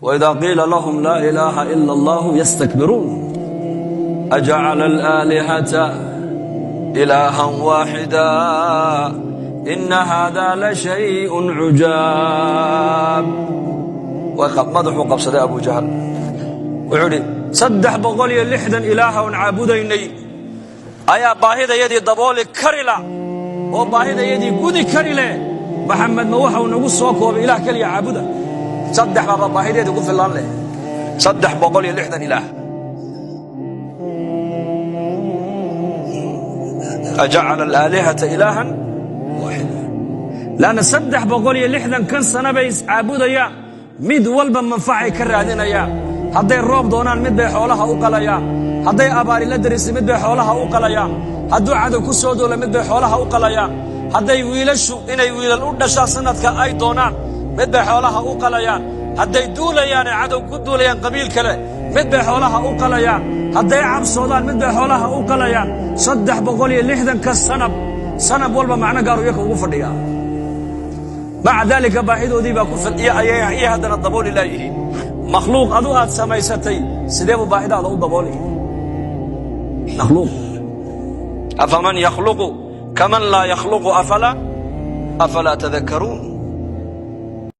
وإذا قيل لهم لا إله إلا الله يستكبرون. أجعل الآلهة إلها واحدا إن هذا لشيء عجاب. Madaxuu qabsaday Abu Jahl. Wuxuu idhi, 360 ilaaha oon caabudaynay ayaa baahidayadii dabooli karila oo baahidayadii gudi kari leh. Maxamedna waxau nagu soo koobay ilaah keliya caabuda. Saddex baaba baahideedii ku fillaan leh, 360 ilaah. Ajacala alaalihata ilaahan waaxida. Lanna 360 kan sana bay iscaabudayaan, mid walba manfacay ka raadinayaan. Hadday roob doonaan, mid bay xoolaha u qalayaan. Hadday abaari la darisa, mid bay xoolaha u qalayaan. Hadduu cadow ku soo duula, mid bay xoolaha u qalayaan. Hadday wiilashu inay wiilal u dhashaan sanadka ay doonaan, mid bay xoolaha u qalayaan. Hadday duulayaan ee cadow ku duulayaan qabiil kale, mid bay xoolaha u qalayaan. Hadday cabsoodaan, mid bay xoolaha u qalayaan. 360-ka sanab, sanab walba macno gaaru iyaka ugu fadhiyaa. Maca daalika baahidoodii baa ku iyo haddana dabooli laayihiin. Makhluuq adu aad samaysatay, sidee buu baahidaada u dabooli? Makhluuq. أفمن يخلق كمن لا يخلق أفلا tadakkaruun.